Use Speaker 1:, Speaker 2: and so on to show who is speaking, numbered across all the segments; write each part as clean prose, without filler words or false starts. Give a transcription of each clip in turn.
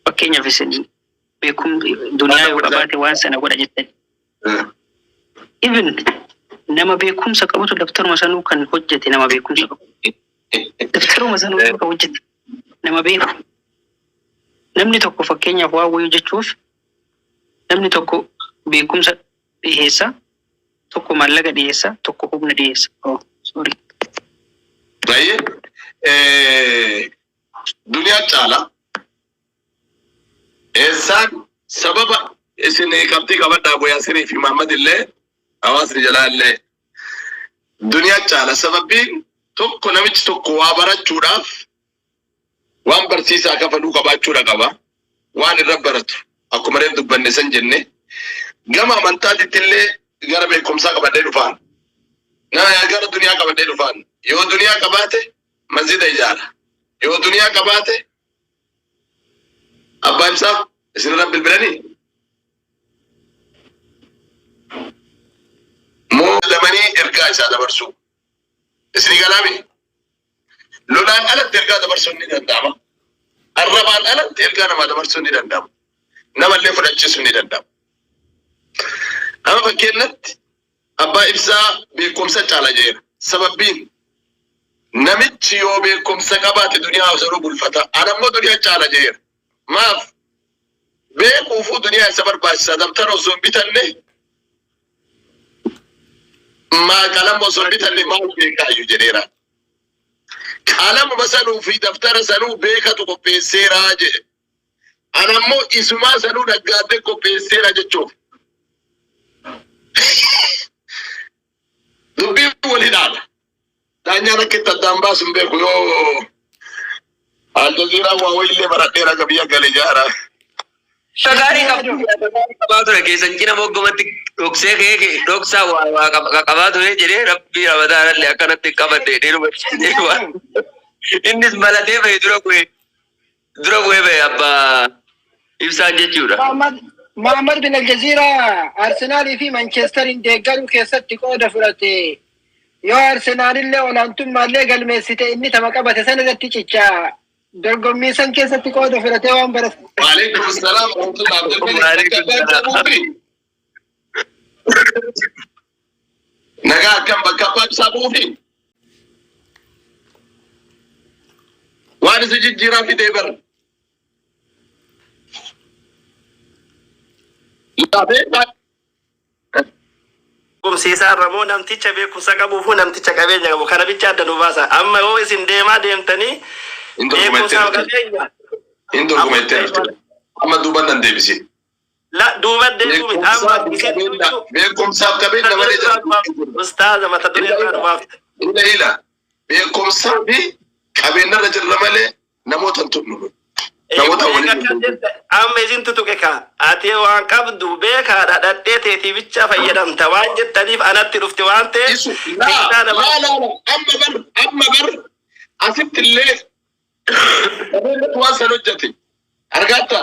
Speaker 1: Fakkeenyaaf isin beekum duniyaa yoo qabaate waan sana godha jettan. Even nama beekumsa qabutu daftaruma sanuu kan hojjete nama beekumsa qabu. Daftaruma sanuu kan hojjete nama beeku. Namni tokko fakkeenyaaf waan wayii hojjechuuf namni tokko beekumsa dhiheessa, tokko maallaqa dhiheessa, tokko humna dhiheessa. Oh, sorry.
Speaker 2: Baay'ee duniyaa caala. Eessaan sababa isin qabxii qabadhaa Abu Yaasirii fi Muhammad illee hawaasni jalaa illee duniyaa caala. Sababiin tokko namichi tokko waa barachuudhaaf waan barsiisaa kafaluu qabaachuudha qaba. Waan irra baratu akkuma reef dubbanne san jenne gama amantaatitti illee gara beekumsaa qabadhee dhufaan. Na gara duniyaa qabadhee dhufaan. Yoo duniyaa qabaate masjida ijaara. Yoo duniyaa qabaate abbaa ibsaa isinirra bilbilanii moo lamanii ergaa isaa dabarsuu. Isinii galaami? Lolaan alatti ergaa dabarsuun ni danda'ama. Arrabaan alatti ergaa namaa dabarsuun ni danda'ama. Namallee fudhachiisuun ni danda'ama. Amma fakkeenyatti abbaa ibsaa beekumsa caala jedheera. Sababbiin namichi yoo beekumsa qabaate duniyaa osoo bulfata. Ana immoo duniyaa caala jedheera. Maaf beekuufuu duniyaa isa barbaachisa. Dabtara osoo hin bitanne maa qalama osoo hin bitanne maal beekaayyuu jedheera. Qalamuma sanuu fi daftara sanuu beekatu qopheesseera jedhe. Ana immoo isumaa sanuu dhaggaadde qopheesseera jechuuf. Dubbiin wal hidhaadha. Daanyaan akka itti addaan baasu hin beeku yoo Aljazeeraan waa wayillee baradheera akka biyya gale jaara.
Speaker 3: Gaarii qabaa ture keessan cina moggomatti dhoksee kee dhoksaa waa waa qabaa ture jedhee rabbii ramadaanallee akkanatti qabadhe jedhee jedhee waan innis malatee bahe dura bu'ee bahe abbaa ibsaan jechuudha.
Speaker 4: Muhammad bin Aljazeera Arsenaalii fi Manchesterin deeggaruu keessatti qooda fudhate. Yoo Arsenaalillee olaantummaallee galmeessite inni tapha qabate sana irratti cicha. Dorgommii san keessatti qooda fudhatee waan barate.
Speaker 2: Waalaikum salaam warahmatullahi Abdul Malik bakka abbaa ibsaa buufi. Nagaa akkam bakka abbaa ibsaa buufi. Waan isa jijjiiraa fidee bara. Lafee
Speaker 3: Gumsiisaa irra moo namticha beekumsa qabuufu namticha qabeenya qabu kana bicha adda nu baasa. Amma yoo isin deemaa deemtanii
Speaker 2: Hin dorgoma jettee
Speaker 3: beekumsaaf
Speaker 2: dhufte.
Speaker 3: qabeenya.
Speaker 2: Hin dorgoma jettee dhufte. Amma duuban nan deebisin.
Speaker 3: La duuba deebi'u miti. Amma
Speaker 2: Beekumsaaf
Speaker 3: isin
Speaker 2: qabeenya beekumsaaf qabeenya malee jira.
Speaker 3: Ustaaza mata duree irraa nu baafte.
Speaker 2: Ila ila beekumsaa fi qabeenya irra jirra malee namoota hin tuqnu. Namoota waliin
Speaker 3: Eega kan jette amma isin tutuqe ka ati waan qabdu beekaadha dhadhee teetii bicha fayyadamta waan jettaniif anatti dhufte waan ta'eef
Speaker 2: Isu laa
Speaker 3: keessaa nama
Speaker 2: laa laa laa amma bar asitti illee qabeenyatu waan san hojjete argatta.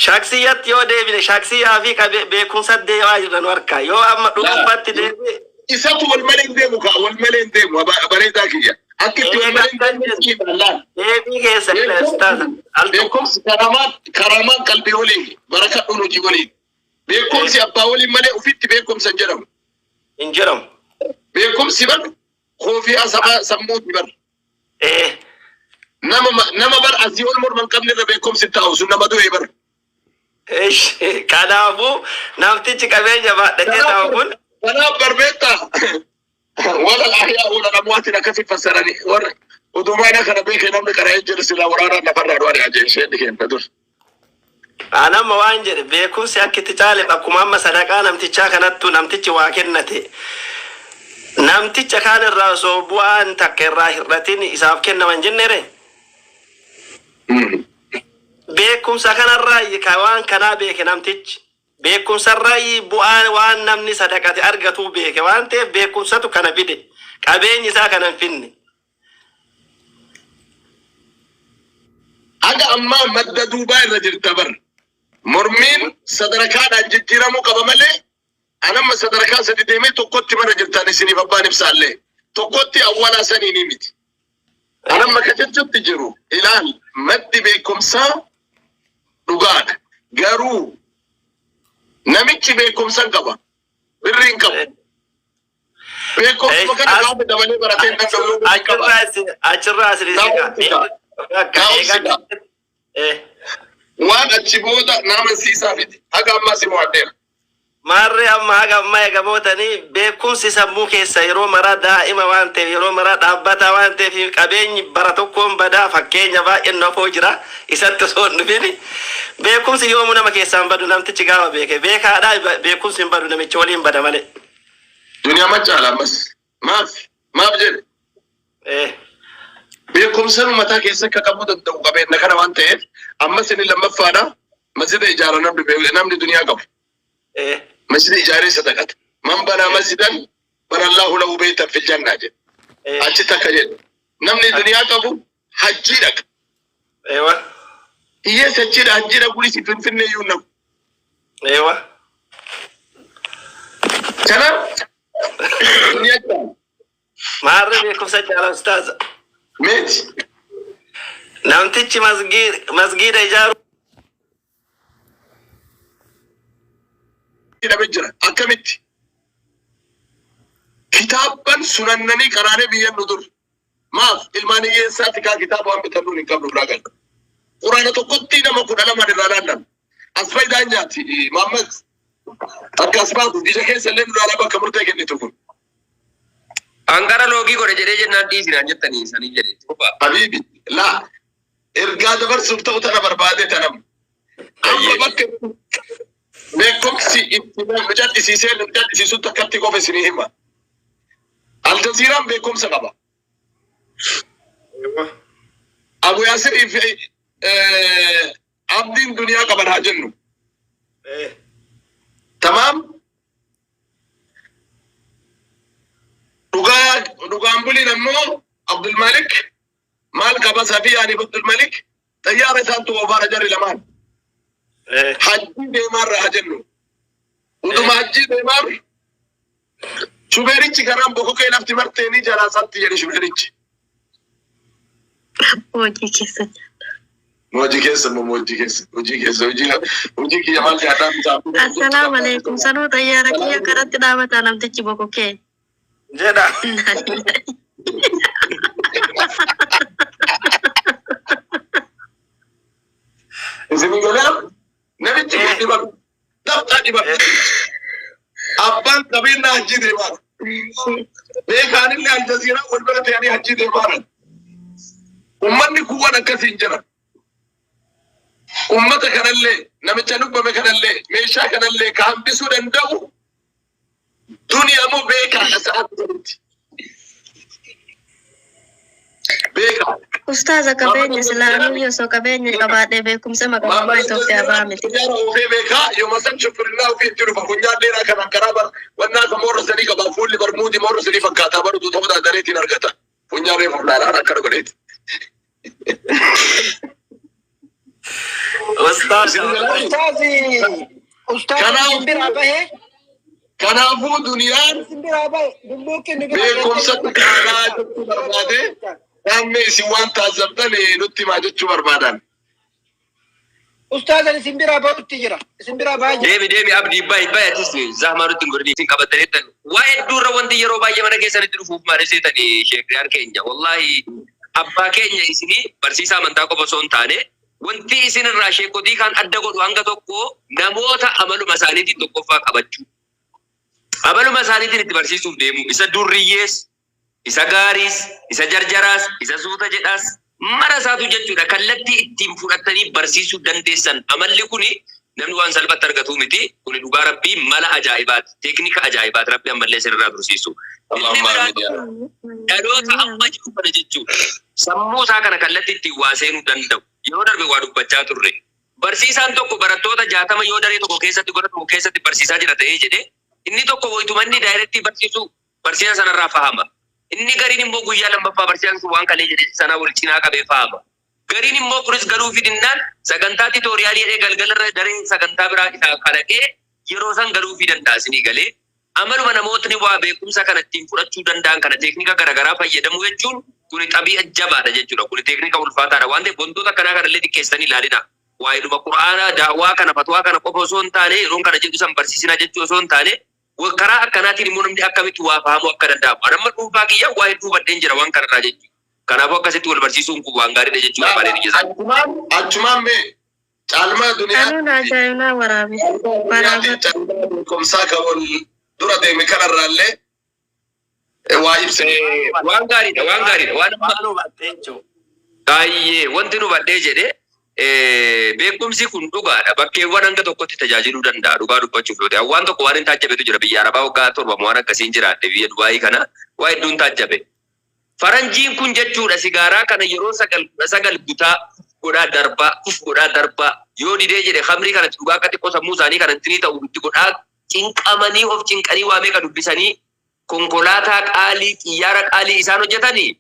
Speaker 3: Shaksiyyatti yoo deebine shaksiyyaa fi beekumsa deemaa jirra nu harka yoo amma dhuunfaatti deebi'e
Speaker 2: Isatu wal malee hin deemu kaa wal malee hin deemu bareedaa kiyya. Akka itti wal malee hin deemne si laal.
Speaker 3: Deebii keessa ila ustaaza al tokko.
Speaker 2: Beekumsi karamaan karamaan qalbii waliin barakadhuun hojii waliin. Beekumsi abbaa waliin malee ofitti beekumsa hin jedhamu.
Speaker 3: Hin jedhamu.
Speaker 2: Beekumsi bar koofiyaa sabaa sammuuti bar. Nama bar asii ol morma hin qabne irra beekumsi taa'u sun nama du'e bar.
Speaker 3: Ish, kanaafuu namtichi qabeenya baadhatee taa'u kun
Speaker 2: Kanaaf bar beektaa wala ahyaa wala amwaatiin akkasi fassarani warri utumaana kana beekee namni qara'ee jiru silaa waraanaan lafarraa du'ani ajeesheen kenna dur.
Speaker 3: An amma waan jedhe beekumsi akka itti caale akkuma amma sadaqaa namtichaa kanattu namtichi waa kennate namticha kaan irraa osoo bu'aan takka irraa hir'atin isaaf kennaman jennere beekumsa kanarraa ka waan kanaa beeke namtichi beekumsarraa bu'aa waan namni sadaqate argatuu beeke waan ta'eef beekumsatu kana fide qabeenyi isaa kana hin finne.
Speaker 2: Haga ammaa madda duubaa irra jirta bar. Mormiin sadarkaadhaan jijjiiramuu qaba malee an amma sadarkaa sadi deemee tokkotti mana jirtan isiniif abbaan ibsaallee. Tokkotti awwalaa saniinii miti. Anamma ka jechutti jiru ilaal maddi beekumsaa dhugaadha. Garuu namichi beekumsa hin qaba. Birrii hin qabu. Beekumsuma kana gaafa dabalee baratee hin danda'u yoo birrii qaba.
Speaker 5: Achirraa isin achirraa isin
Speaker 2: Naa
Speaker 5: egaa
Speaker 2: obsita.
Speaker 5: bakka
Speaker 2: Naa
Speaker 5: eegaa
Speaker 2: obsita. Waan achi booda na amansiisaa miti. Haga ammaa si mo'adheera.
Speaker 5: Maarree amma haga ammaa eega mootanii beekumsi sammuu keessa yeroo maraa daa'ima waan ta'eef yeroo maraa dhaabbataa waan ta'eef qabeenyi bara tokkoon badaa fakkeenya baay'een nu afoo jira isatti osoo hin dhufin beekumsi yoomuu nama keessaa hin badu namtichi gaafa beeke beekaadha beekumsi hin badu namicha waliin bada malee.
Speaker 2: Duniyaa macaala ammas. Maaf? Maaf jedhe? Beekumsa nu mataa keessa akka qabuu danda'u qabeenya kana waan ta'eef ammas inni lammaffaadha. Masjida ijaara namni beeku namni duniyaa qabu. Masjida ijaaree sadaqata. Man banaa masjidan banallahu lahu beeytan fil jannaa jedhe. Achi takka jedhe. Namni duniyaa qabu hajjii dhaqa.
Speaker 5: Eewa.
Speaker 2: Hiyyeessi achiidha hajjii dhaquunis Finfinnee iyyuu hin dhaqu.
Speaker 5: Eewa.
Speaker 2: Kanaaf duniyaa caala.
Speaker 5: Maarree beekumsa caala ustaaza.
Speaker 2: Meeti.
Speaker 5: Namtichi masgiida ijaaru
Speaker 2: hidhame jira. Akkamitti? Kitaabban sunannanii qaraanee biyyan nu dur. Maaf ilmaan hiyyeessaati kaa kitaaba waan bitannuun hin qabnu biraa gala. Quraana tokkotti nama 12 irraa laallan. As faayidaan nyaati Muhammad. Akka as baatu ija keessa illee nu laalaa bakka murtee kennitu kun.
Speaker 3: Anqara loogii godhe jedhee jennaan dhiisi naan jettanii sanii jedhe.
Speaker 2: Habiibi laa ergaa dabarsuuf ta'u tana barbaade tanam. Amma bakka beekumsi itti nu cal'isiisee nu cal'isiisutti akkatti qofa isinii hima. Aljaziiraan beekumsa qaba. Abu Yaasirii fi Abdiin duniyaa qaban haa jennu. Tamaam. Dhugaa dhugaan buliin ammoo Abdul Malik maal qaba Safiyaaniif Abdul Malik xayyaara isaantu oofaara jarri lamaan. Hajjii deemaarra haa jennu. Utuma hajjii deemaarra shubeerichi karaan bokokee lafti marteenii jalaa satti jedhe shubeerichi.
Speaker 6: Hojii keessa
Speaker 2: Hojii keessa immoo hojii keessa hojii keessa hojii hojii kiyya maal nyaadhaan isaa.
Speaker 6: Assalaamu alaikum. Sanuu xayyaara kiyya karatti dhaabataa namtichi bokokee.
Speaker 5: Jedha.
Speaker 2: Isinii galee namichi kun dhibame. Dafqaa dhibame. Abbaan qabeenyaa hajjii deemaa. Beekaanillee Aljaziiraa wal bira ta'anii hajjii deemaa. Uummanni kun waan akkasiin jira. Uummata kanallee namicha lubbame kanallee meeshaa kanallee ka hambisuu danda'u duniyaa moo beekaadha sa'aati sanitti. Beekaa.
Speaker 6: Ustaaza qabeenya silaa anuyyuu osoo qabeenya qabaadhee beekumsa maqaa Itoophiyaa ba'a miti.
Speaker 2: Xiyyaara oofee beekaa yooma san shufirinnaa ofii itti dhufa funyaan dheeraa kanaan karaa bar wannaa kan moorra sanii qaba fuulli barmuuti moorra sanii fakkaataa barutu ta'uu daadareetiin argata funyaan reefu laalaan akkana godheeti.
Speaker 5: Ustaaza.
Speaker 4: Ustaazi ustaazi isin biraa bahee
Speaker 2: Kanaafuu duniyaan
Speaker 4: isin biraa bahe bulluuqqi nu biraa
Speaker 2: beekumsatu caalaa jechuu barbaade dhaammee isin waan taasiftan nutti himaa jechuu barbaadan.
Speaker 4: Ustaazan isin biraa bahutti jira. Isin biraa bahaa jira.
Speaker 3: Deemi deemi abdii bayi bayi atis zahmaa nutti hin godhini isin qabattaniittan. Waa hedduurra wanti yeroo baay'ee mana keessanitti dhufuuf maal seetani sheekriyaan keenya wallaahi abbaa keenya isinii barsiisaa amantaa qofa osoo hin taane wanti isin irraa sheekotii kaan adda godhu hanga tokko namoota amaluma isaaniitiin tokkoffaa qabachuu. Amaluma isaaniitiin itti barsiisuuf deemuu isa durriyyees isa gaariis, isa jarjaraas, isa suuta jedhaas mara isaatu jechuudha. Kallattii ittiin fudhattanii barsiisuu dandeessan. Amalli kuni namni waan salphatti argatuu miti. Kuni dhugaa Rabbii mala ajaa'ibaati. Teeknika ajaa'ibaati. Rabbi ammallee isinirraa tursiisu. Inni
Speaker 2: Allahumma
Speaker 3: biraan
Speaker 2: amiin yaa Rabbi.
Speaker 3: dhaloota amma jiru kana jechuudha. Sammuu isaa kana kallattii ittiin waa seenuu danda'u. Yeroo darbe waa dubbachaa turre. Barsiisaan tokko barattoota 60 yoo daree tokko keessatti gola tokko keessatti barsiisaa jira ta'ee jedhee inni tokko wayituma inni daayirektii barsiisu barsiisaa sanarraa fahama. Inni gariin immoo guyyaa lammaffaa barsiisaan sun waan kalee jedhe sanaa wal cinaa qabee fahama. Gariin immoo kunis galuufii dinnaan sagantaa titooriyaalii jedhee galgalarra daree sagantaa biraa isaa kalaqee yeroo san galuufii danda'a isinii galee. Amaluma namootni waa beekumsa kana ittiin fudhachuu danda'an kana teeknika garaagaraa fayyadamuu jechuun Kuni xabii'a jabaadha jechuudha. Kuni teeknika ulfaataadha waan ta'eef wantoota akkanaa kanallee xiqqeessitanii ilaalina. Waa'eedhuma Qur'aanaa, da'waa kana, fatwaa kana qofa osoo hin taane yeroon kana jedhu san barsiisinaa jechuu osoo hin taane karaa akkanaatiin immoo namni akkamitti waa fahamuu akka danda'amu. An amma dhuunfaa kiyyaan waa hedduu hubadheen jira waan kanarraa jechuudha. Kanaafuu akkasitti wal barsiisuun kun waan gaariidha jechuu barbaadeen jazaak.
Speaker 2: Achumaan achumaan mee caalmaa duniyaa
Speaker 6: Anuun ajaa'ibnaa waraabe.
Speaker 2: duniyaatiin
Speaker 6: Waraabadhu.
Speaker 2: caalmaa beekumsaa kan wal dura deeme kanarraallee waa ibsa.
Speaker 3: Waan gaariidha waan gaariidha waan amma
Speaker 5: Waan hubatte jechuudha.
Speaker 3: Baay'ee wanti nu hubadhee jedhe beekumsi kun dhugaadha. Bakkeewwan hanga tokkotti tajaajiluu danda'a dhugaa dubbachuuf yoo ta'e. Waan tokko waan hin taajjabetu jira biyya Arabaa waggaa 7 waan akkasiin jiraadhe biyya Dubaayii kana waa hedduun taajjabe. Faranjiin kun jechuudha sigaaraa kana yeroo 9 19 gutaa uf godhaa darbaa uf godhaa darbaa yoo didee jedhe khamrii kana itti dhugaa akka xiqqoo sammuu isaanii kana intinii ta'u itti godhaa cinqamanii of cinqanii waa meeqa dubbisanii konkolaataa qaalii xiyyaara qaalii isaan hojjetanii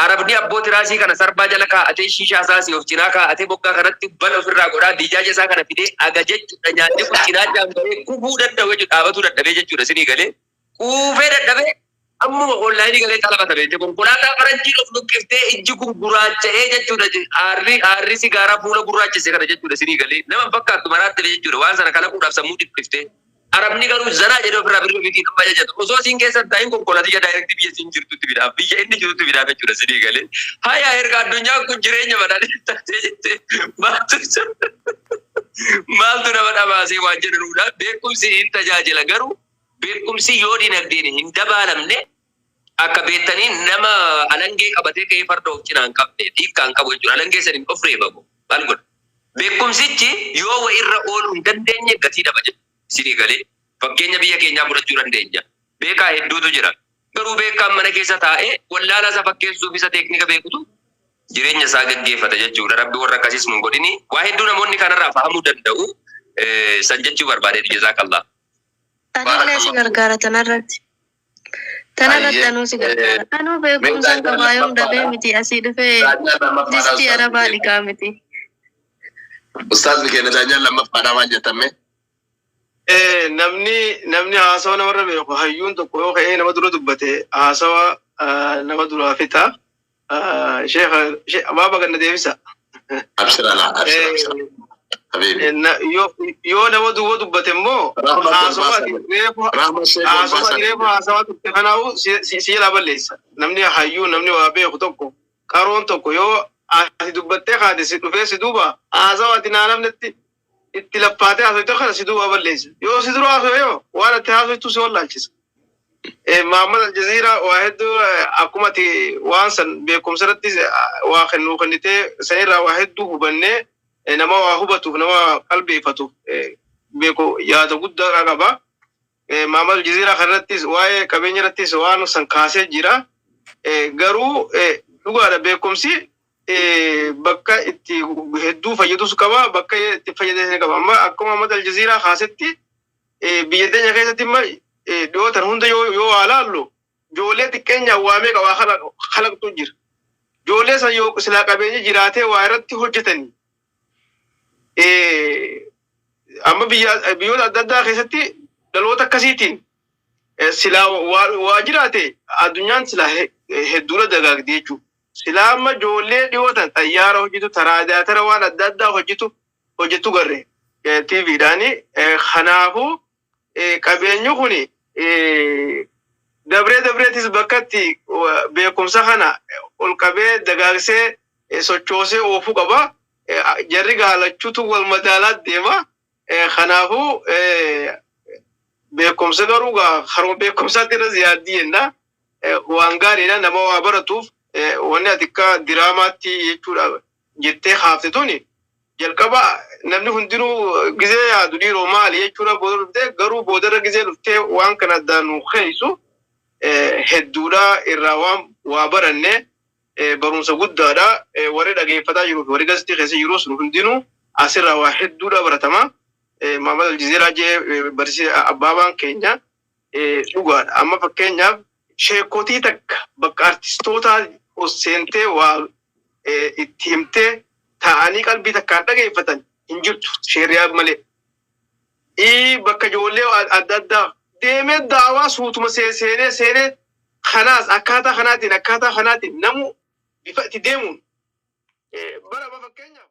Speaker 3: Arabni abboo tiraasii kana sarbaa jala kaa'atee shiishaa isaa asii of cinaa kaa'atee moggaa kanatti bala ofirraa godhaa dijaaja isaa kana fidee aga jechuudha nyaanni kun cinaachaan bahee kufuu danda'u jechuudha dhaabatuu dadhabee jechuudha isinii galee quufee dadhabee ammuma onlaayinii galee xalabata beekte konkolaataa faranjiin of luqqiftee ijji kun gurraacha'ee jechuudha aarri aarri sigaaraa fuula gurraachesse kana jechuudha isinii galee nama hin fakkaattu maraatte jechuudha waan sana kalaquudhaaf sammuu dhiphiftee Arabni garuu zanaa jedhee ofirraa birrii ofiitiin amma ajajata. Osoo isiin keessa hin taa'in konkolaaticha daayirektii biyya isiin jirtutti fidaaf. Biyya inni jirutti fidaaf jechuudha isinii galee. Haya erga addunyaan kun jireenya badhaadhina taatee jette maaltu maaltu nama dhamaasee waan jedhanuudha. Beekumsi hin tajaajila garuu beekumsi yoo dinagdeen hin dabaalamne akka beektanii nama alangee qabatee ka'ee farda of cinaa hin qabne hiikkaa hin qabu jechuudha. Alangee saniin of reebamu maal godha? Beekumsichi yoo wa irra ooluu hin dandeenye gatii dhaba jechuudha. Isinii galee? Fakkeenya biyya keenyaa fudhachuu dandeenya. Beekaa hedduutu jira. Garuu beekaan mana keessa taa'ee wallaalaa isa fakkeessuuf isa teeknika beekutu jireenya isaa gaggeeffata jechuudha. Rabbi warra akkasiis nun godhini. Waa hedduu namoonni kanarraa fahamuu danda'u. San jechuu barbaadeeti. Jazaakallah.
Speaker 6: Anillee si
Speaker 2: Baarakallah.
Speaker 6: gargaara tanarratti. Tanarratti
Speaker 2: Ayyee.
Speaker 6: anuu si gargaara. Anuu
Speaker 2: Mee
Speaker 6: beekumsan
Speaker 2: daanyaa
Speaker 6: qabaa yoom dhabee
Speaker 2: lammaffaadha.
Speaker 6: miti asii dhufee
Speaker 2: Daanyaa lammaffaadha
Speaker 6: distii
Speaker 2: ustaazni
Speaker 6: arabaa
Speaker 2: keenya.
Speaker 6: dhiqaa miti.
Speaker 2: Ustaazni keenya daanyaan lammaffaadha maal jettan mee?
Speaker 7: Namni namni haasawa namarra beeku hayyuun tokko yoo ka'ee nama dura dubbate haasawa nama duraa fixa. Sheekha baaba ganna deebisa.
Speaker 2: Abshir alaa abshir abshir. Habibi.
Speaker 7: Yoo yoo nama duwwa dubbate immoo
Speaker 2: Rahma
Speaker 7: haasawa ati
Speaker 2: Golbaasa.
Speaker 7: reefu
Speaker 2: Rahma Sheekh
Speaker 7: haasawa
Speaker 2: Golbaasa.
Speaker 7: ati reefu haasawaa turte kanaa'u si si si jalaa balleessa. Namni hayyuu namni waa beeku tokko qaroon tokko yoo ati dubbattee kaate si dhufee si duuba haasawa ati naanamnetti itti laffaatee haasofte kana si duuba balleessa. Yoo si dura haasawe yoo waan ati haasoftu si wallaalchisa. Muhammad Aljazeera waa hedduu akkuma ati waan san beekumsa irratti waa kennuu kennitee sanirraa waa hedduu hubannee nama waa hubatuuf nama qalbeeffatuuf beeku yaada guddaa qaba. Muhammad Aljazeera kanarrattis waa'ee qabeenya irrattis waan san kaasee jira. Garuu dhugaadha beekumsi bakka itti hedduu fayyadus qaba bakka itti fayyadanis qaba. Amma akkuma Muhammad Aljazeera kaasetti biyya teenya keessatti imma dhiyootan hunda yoo yoo waa laallu ijoollee xiqqeenyaan waa meeqa waa kalaqtu jira. Ijoollee san yoo silaa qabeenyi jiraatee waa irratti hojjetanii amma biyya biyyoota adda addaa keessatti dhaloota akkasiitiin silaa waa waa jiraate addunyaan silaa hedduudha dagaagdi jechuudha. Silaa amma ijoollee dhiyootan xayyaara hojjetu, taraadaatara waan adda addaa hojjetu hojjetu garre TVdhaani. Kanaafuu qabeenyi kun dabree dabreetis bakka itti beekumsa kana ol qabee dagaagsee sochoosee oofuu qaba. Jarri gaalachuutu wal madaalaa deema. Kanaafuu beekumsa garuu karuma beekumsaatti irra ziyaaddii jenna. Waan gaariidha nama waa baratuuf wanni ati akka diraamaatti jechuudha jettee kaafte tuni jalqaba namni hundinuu gizee yaadu dhiiroo maali jechuudha booda dhuftee garuu boodarra gizee dhuftee waan kana addaan nu keeysu hedduudha irraa waan waa baranne barumsa guddaadha warri dhageeffataa jiruu fi warri gastii keessa jirus nu hundinuu asirraa waa hedduudha baratama. Muhammad Aljazeeraa jee barsiisa abbaabaan keenya dhugaadha. Amma fakkeenyaaf sheekotii takka bakka artistootaa ol seentee waa itti himtee taa'anii qalbii takkaan dhageeffatan hin jirtu sheeriyaa malee. Bakka ijoollee adda addaa deemee daawaa suutuma seenee seenee kanaas akkaataa kanaatiin akkaataa kanaatiin namu Bifa itti deemuun bara fakkeenyaaf.